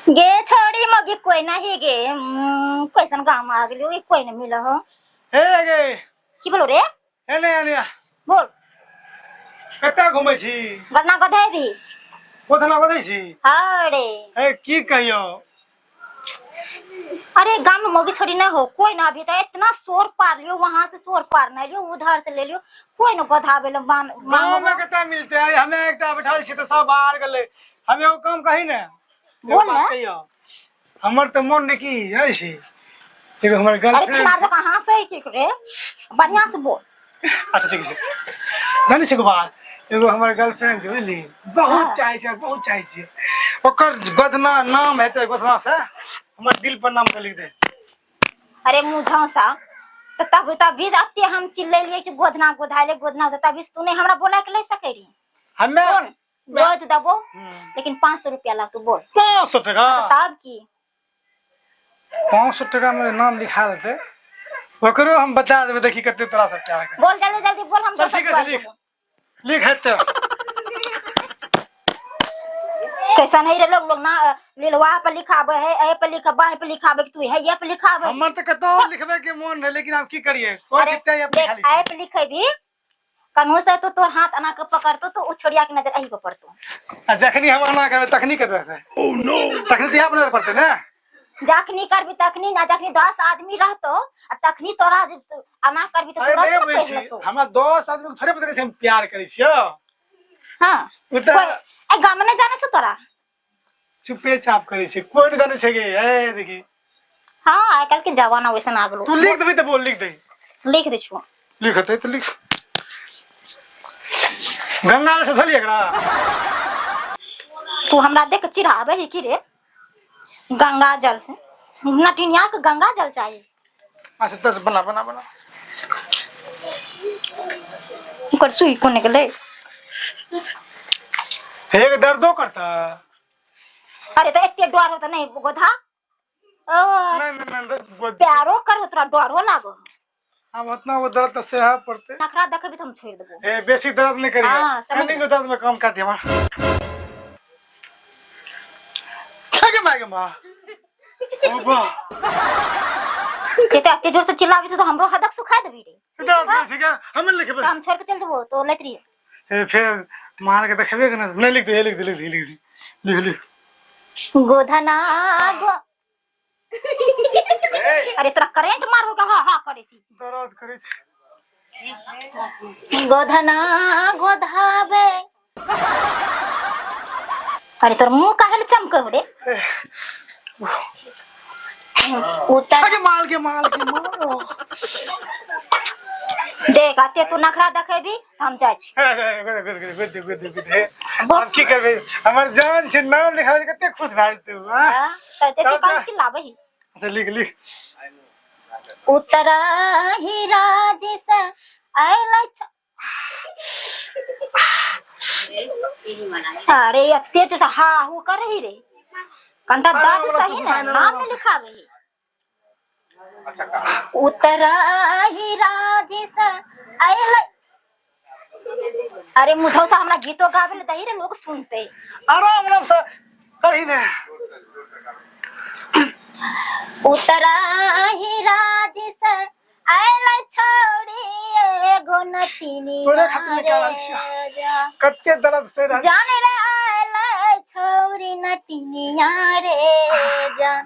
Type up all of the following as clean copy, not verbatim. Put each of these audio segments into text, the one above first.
गे छोड़ी मगी कोई नहीं गे। कैसन गाँव में आ गेलियो, ई कोई नहीं मिल हो। हे गे। की बोलो रे? हे नहीं आनिया। बोल। कतऽ घुमै छी? गन्ना गधे भी। कोथना बदै छी? अरे। हे की कहियो? अरे गांव में मोगी छोड़ी ना हो कोई ना, अभी तो इतना शोर पार लियो, वहां से शोर पार नहीं लियो, उधर से ले लियो, कोई ना गधावे ले मान गांव में मांगो। कतऽ मिलते है? हमे एकटा बैठल छी तऽ सब बाहर गेलै। हम एगो काम कही ने? एगो बोल बात ने। कहियो, हमर तऽ मोन ने की जाइ छी, एगो हमर अरे गर्लफ्रेंड छिनार जकाँ हंसै की रे, बढ़िया से बोल। अच्छा ठीक छै, जानै छै एगो बात? एगो हमर गर्लफ्रेंड छै, बुझली? बहुत चाहै छै, बहुत चाहै छियै। ओकर गोदना नाम हेतै, गोदना से हमर दिल पर नाम के लिख दे। अरे मुँह झौसा, तऽ तब तभी अते हम चिल्लेलियै कि गोधना गोधाले गोधना, तभी से तू नहीं हमरा बोला के ले सकै रही। हमे सुन, गोद देबो लेकिन 500 रुपया लगतो, बोल। 500 टका? तब की? 500 टका में नाम लिखा देते, ओकरो हम बता देबै, देखी कते तोरा सब प्यार करे। बोल, जल्दी जल्दी बोल, हम चल, दोसर ठीक है, दुआर लिख। देबो। लिख हेतै। कैसन है रे लोग? लोग ना लिलवा पर लिखाबे है, ए पर लिखाबे, ए पर लिखाबे, कि तू है ये पर लिखाबे? हमर तऽ कतौ लिखबै के मोन रहै, लेकिन आब की करिए, कोइ अरे चित्ते देख, लिखा लै। ए पर लिखेबी, कन्हू से तो तोर हाथ अना के पकड़तो तो उ छोड़िया के नजर एही पर पड़तो। आ जखनी हम एना करबै तखनी कतऽ रहतै? तखनी तऽ इएह पर नजर पड़तै ने। जखनी करबी तखनी ना, जखनी 10 आदमी रहतो आ तखनी तोरा जे अना करबी तऽ अरे तुरंत नहि ने बुझै कहि छी। लेतो। हमरा 10 आदमी के थोड़े पता छै हम प्यार करै छियौ। हाँ। ओ तऽ कोइ ए गाम में नहीं जाने छौ तोरा? चुपे चाप करै छै, कोइ नहि जानै छै गे। ए देखी। हाँ, आइ काल्हि के जमाना वैसन आ गेलो। तू लिख देबही तऽ बोल, लिख दही। लिख दै छौ। लिख हेतै तऽ लिख। गंगा से भेलियै एकरा। तू हमरा देख के चिढ़ाबै है की रे? गंगा जल से नटिनिया के गंगा जल चाहिए। अच्छा तऽ बना बना बना। ओकर सुई कोने गेलै? हे के दर्दो करता। अरे तऽ एते डर हो तऽ नहीं गोधा ओ। नहीं नहीं नहीं, प्यारो करो, तोरा डरो लागो। आब उतना वो दर्द तऽ सहे पड़तै। नखरा देखबी तऽ हम छोड़ि देबो। ए बेसी दर्द नहीं करिए। हाँ, समझ कनी दर्द में काम कर दिया हमारा। छगे मागे माँ ओ बा। के तऽ एते जोर से चिल्लाबी छै तऽ हमरो हदक सुखा देबी रे। दर्द नहीं छै क्या? हम नहीं लिखबे। तऽ हम छोड़ के चल जेबो, तो लैत रहिए। ए फिर मार के देखबे के ना। नहीं लिख दे, लिख दे, लिख दे, लिख दे, लिख लिख। गोधना गो, अरे तोरा करेंट मारबो का? हाँ हाँ करे छी। दर्द करे छै। गोधना गोधाबे, अरे तोर मुंह काहे ले चमके हो रे? उतर। छगे माल के माल के माल। देख, अते तू नखरा देखेबी तऽ हम जाइ छी। आब की करबै, हमर जान छै, नाम लिखाबै कते खुश भए जेतै उ, आँ? हाँ, तऽ एते तू काहे चिल्लाबै ही? अच्छा लिख लिख। उतरा ही राज से आयल छ। अरे एते जोर से हा हू कर रही रे, कंटा अरे दर्द हमरा सही से ने घुसाइ ना, नाम हमरा नहीं से। लिखावे ही। उतरा ही राज से आयल, अरे मुझो से हमरा गीतो गावे ले दही रे, लोग सुनते। आराम आराम से करही ने। उतरा ही राज से आयल छोड़ी एगो नथिनी। तोरे खातिर निकालल छियौ। कते दर्द से रहल। जान रे, आयल छौरी नटिनिया रे, जान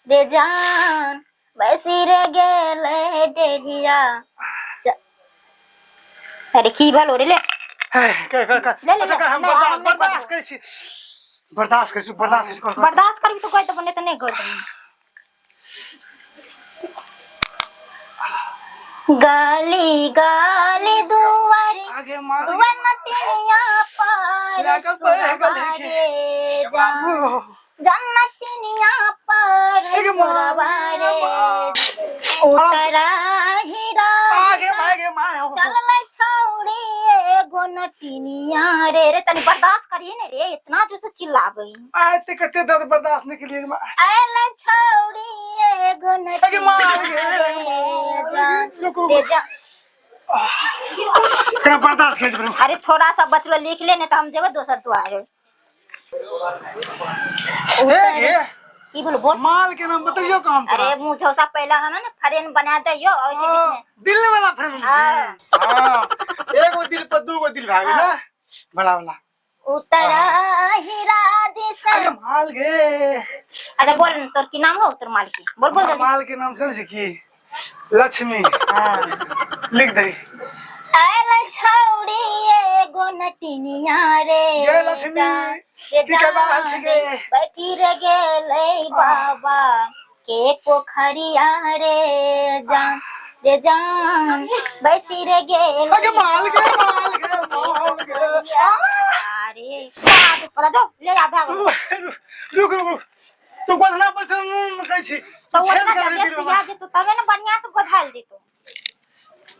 रे जान, बैसी रे गेले डेढ़िया। अरे की भेलो रे? ले। हे, कर कर कर। ले, ले, अच्छा कर, हम नहीं, बर्दाश्त हम नहीं। बर्दाश्त करै छी, बर्दाश्त करै छी, बर्दाश्त करै छी, कर कर। बर्दाश्त करबी तो कोई तो बने, तो नहीं कर देबो। गाली गाली दुआरी आगे मार। दुआर नटिनिया पर लागल पर गले के। सुरवा रे जान, जन्नतिनिया पर एगे माँ। सुरवा रे, उतरा हीरा आगे मागे मार। चललै छौड़ी एगो नटिनिया रे। रे तनी बर्दाश्त करिए ने रे, इतना जोर से चिल्लाबै। आय ते कते दर्द बर्दाश्त नहीं केलिए माँ। आयल छौड़ी एगो आगे माँ, नटिनिया आगे, रे जान रुको, रे रुको। जान। केना बर्दाश्त कर देबो? अरे थोड़ा सा बचलो, लिख ले, नहीं तो हम जेबै दोसर दुआरे। ए गे की बोल बोल माल के नाम बतैयो काम अरे तोरा मुंह झौसा पहला हमें ना फ्रेम बना दैयो और के बीच में दिल वाला फ्रेम हाँ। हां एगो दिल पर दूगो दिल भागे ना बड़ा वाला उतरा हीरा दिशा अरे माल गे अच्छा बोल तोर की नाम हो तोर माल की बोल बोल जल्दी माल के नाम सुन की लक्ष्मी लिख दे आयल छौड़ी एगो नटिनिया रे गे लक्ष्मी, जा, रे की करबा रहल छी गे? बैठी रे गेलै बाबा के पोखरिया रे जान रे जान बैठी रे गेलै अरे माल गे माल गे माल गे अरे बाप पता जो ले जा भागो रुक रुक रुक तू गोधना पर से मुंह कहै छी तो तू छेद ओतना कर जल्दी दे सिया जेतौ तबे ने बढ़िया से गोधाल जेतौ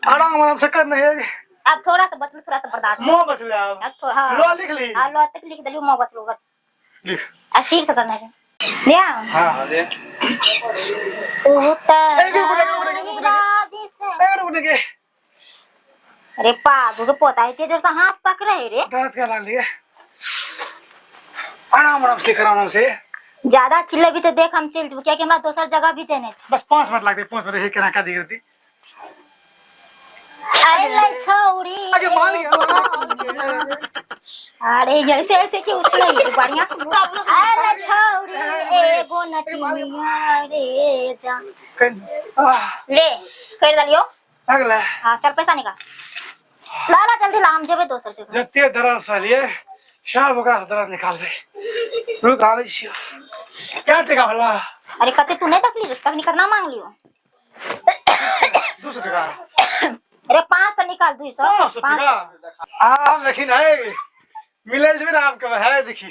आराम आराम से कर नहीं है अब थोड़ा सा बचलो थोड़ा सा बर्दाश्त मुंह बस ले अब अब थोड़ा हाँ लो लिख ली हाँ लो तक लिख देलियो मुंह बचलो कर लिख आ सिर से करना है दिया हां अरे उतर ए, रुक, रुक, रुक, रुक, रुक। ए रुक के अरे पागू के पोता इतने जोर से हाथ पकड़े है रे दर्द कर लागली है आराम आराम से लिख आराम से ज्यादा चिल्लेबी तो देख हम चल जेबो कियाकि हमरा दोसर जगह भी जाने छै बस 5 मिनट लागते 5 मिनट हे केना का दी करती अरे छौड़ी अगे माल गया माल गया। अरे ऐसे ऐसे के उछले है बढ़िया से बोल। अरे छौड़ी एगो नटिनिया रे जा आह, ले कर दलियो अगला हाँ चल पैसा निकाल ला ला जल्दी ला हम जेबे दोसर जगह जते दर्द सलिए सब ओकरा से दर्द निकालबे रुक आबै छियो क्या टका भला अरे कते तू नहीं देखली रे तखनी कितना मांग लियो 200 टका अरे 500 निकाल 200 500 टका आब देखी ना मिलल जेबे ना आपके है देखी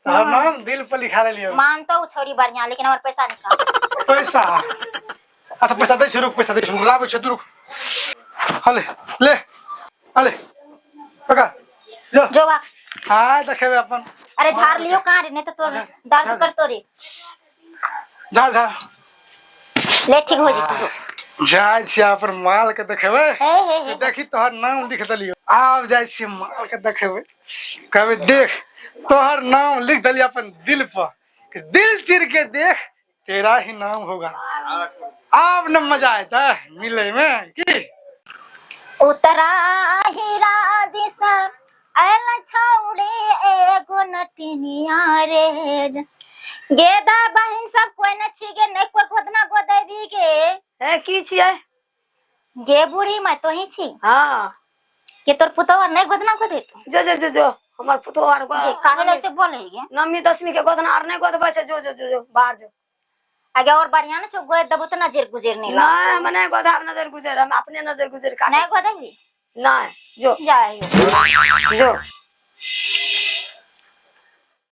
तोहर नाम दिल पर लिखा लेलियो मानतो हूँ छोड़ी बढ़िया लेकिन हमार पैसा निकाल पैसा अच्छा पैसा दै छी रुक पैसा दै छी रुक लाबै छी रुक हले ले हले पकड़ जो जो बा हाँ देखेबे अपन अरे झाड़ लियो कहाँ रे नहीं तो तोर दर्द कर तोरे झाड़ झाड़ ले ठीक हो जेतौ जो जाइ छी अपन माल के देखेबे हे हे हे देखी तोहर नाम लिख देलियो आब जाइ छी माल के देखेबे कहबे देख तोहर नाम लिख देलियो अपन दिल पर कि दिल चीर के देख तेरा ही नाम होगा आब न मजा आता मिले में की उतरा हीरा दिशा आयल छौड़े एगो नटिनिया रे गेदा बहिन सब कोई न छी गे नहीं कोई गोदना गोदेबी गे हे की छियै गे बूढ़ी मैं तो ही छी हाँ के तोर पुतोह आर नहीं गोदना गोदेतो जो जो जो जो हमर पुतोह आर गे काहे ला ऐसे बोले गे नवमी दसमी के गोदना आर नहीं गोदबै छै जो जो जो जो बाहर जो आगे और बढ़िया न छौ गोद देबो तो नजर गुजर नहीं लाग नहीं हम नहीं गोदाब नजर गुजर हम अपने नजर गुजर काटै नहीं छी। गोदेबी नहीं जो जाइयो जो